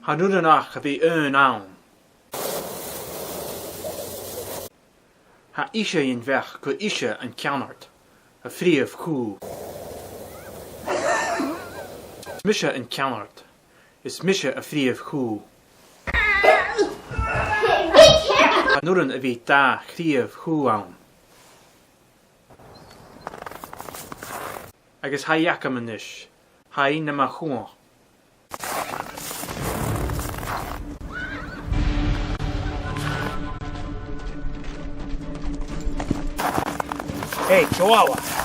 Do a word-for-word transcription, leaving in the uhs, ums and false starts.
Chan urrainn ach a bhith aon ann. Tha ise den bheachd gur ise an ceannard, a' phrìomh chù. Is mise an ceannard, is mise a' phrìomh chù. Chan urrainn a bhith dà phrìomh chù ann. Agus tha i agam a-nis. Tha i nam chumhachd. Hey, Chihuahua!